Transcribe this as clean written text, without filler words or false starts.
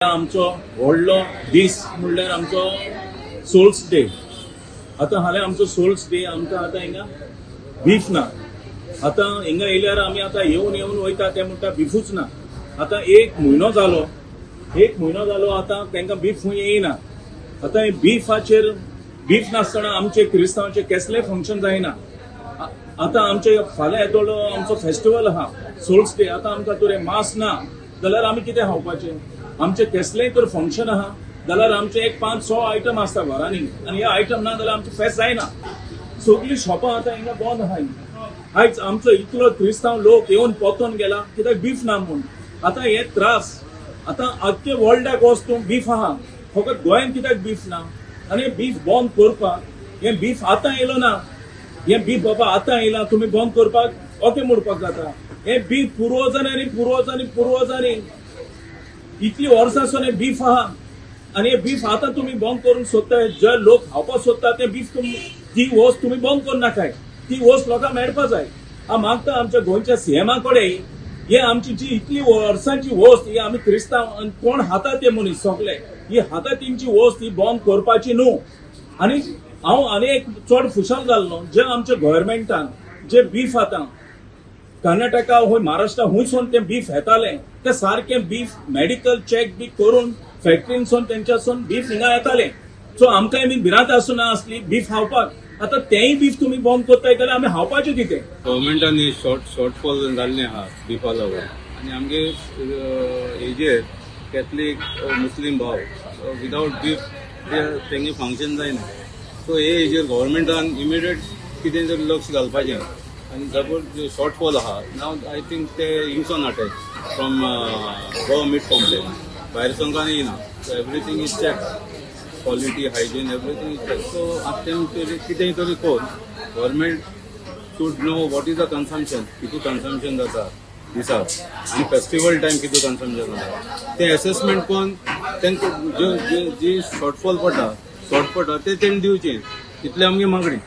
आमचो व्हडलो दीस म्हणल्यार आमचो सोल्स डे. आतां हाल्यां आमचो सोल्स डे, आमकां आतां हिंगा बीफ ना. आतां हिंगा येयल्यार आमी आतां येवन येवन वयता, ते म्हणटा बिफूच ना. आतां एक म्हयनो जालो, एक म्हयनो जालो, आतां तांकां बीफ खंय येयना. आतां हे बिफाचेर, बीफ नासतना आमचे क्रिस्तांवाचे कसलें फंक्शन जायना. आतां आमचे फाल्यां येदोळो आमचो फेस्टिवल आहा, सोल्स डे. आतां आमकां तर हें मांस ना जाल्यार आमी कितें खावपाचें? आमचें कसलेंय तर फंक्शन आहा जाल्यार आमचे एक पांच स आयटम आसता घरांनी आनी हे आयटम ना जाल्यार आमचें फेस्त जायना. सगळीं शॉपां आतां हिंगा बंद आहाय. आयज आमचो इतलो क्रिस्तांव लोक येवन पोतोन गेला, कित्याक बीफ ना म्हूण. आतां हे त्रास, आतां आख्खे वर्ल्डाक वच तूं, बीफ आहा, फकत गोंयान कित्याक बीफ ना? आनी बीफ बंद करपाक, हें बीफ आतां येयलो ना. हें बीफ बाबा आतां येयला, तुमी बंद करपाक ओके म्हणपाक जाता? हें बीफ पुर्वजांनी आनी पुर्वजांनी पुर्वजांनी इतली वर्सां सावन हें बीफ आहा आनी हें बीफ आतां तुमी बंद करूंक सोदताय. जे लोक खावपाक सोदता तें बीफ तुमी, ती वस्त तुमी बंद करूं नाकाय. ती वस्त लोकांक मेळपा जाय. हांव मागता आमच्या गोंयच्या सीएमा कडेन, हे आमची जी इतली वर्सांची वस्त ही आमी क्रिस्तांव आनी कोण खाता ते मनीस सगळे ही खाता, तेंची वस्त ही बंद करपाची न्हू. आनी हांव आनी एक चड खुशाल जाल्लो, जे आमच्या गव्हर्मेंटान जे बीफ आतां कर्नाटका हय महाराष्ट्रा हुंयसून तें बीफ येतालें, ते सारकें बीफ मेडिकल चॅक बी करून फॅक्टरीनसून तेंच्यासून बीफ हिंगा येतालें. सो आमकांय बी भिरांत आसूं आसली बीफ खावपाक. आतां तेंय बीफ तुमी बंद करताय जाल्यार आमी खावपाचें कितें? गव्हर्मेंटान शॉर्टफॉल जाल्लें आहा बिफा लागून आनी आमगे हेजेर कॅथलीक, मुस्लीम भाव विदावट बीफ तेंगे फंक्शन जायना. सो हे हेजेर गव्हर्मेंटान इमिडिएट कितें तरी लक्ष घालपाचें आनी सपोज शॉर्टफॉल आहा, नाव I think ते हिंगसोन हाडटाय फ्रॉम गोवा मीट कॉम्प्लेक्स, भायर सावन येयना. So everything is check, quality, hygiene, everything is check. So आतां तेमी तरी कितेंय तरी करून government should know what is the consumption, कितू कन्सम्पशन जाता दिसाक आनी फेस्टिवल टायम कितू कन्सम्पशन जाता, तें एसेसमेंट करून तांकां ज्यो जी शॉर्टफॉल पडटा, शॉर्ट पडटा, ते तेणी दिवचें, इतलें आमगे मागणी.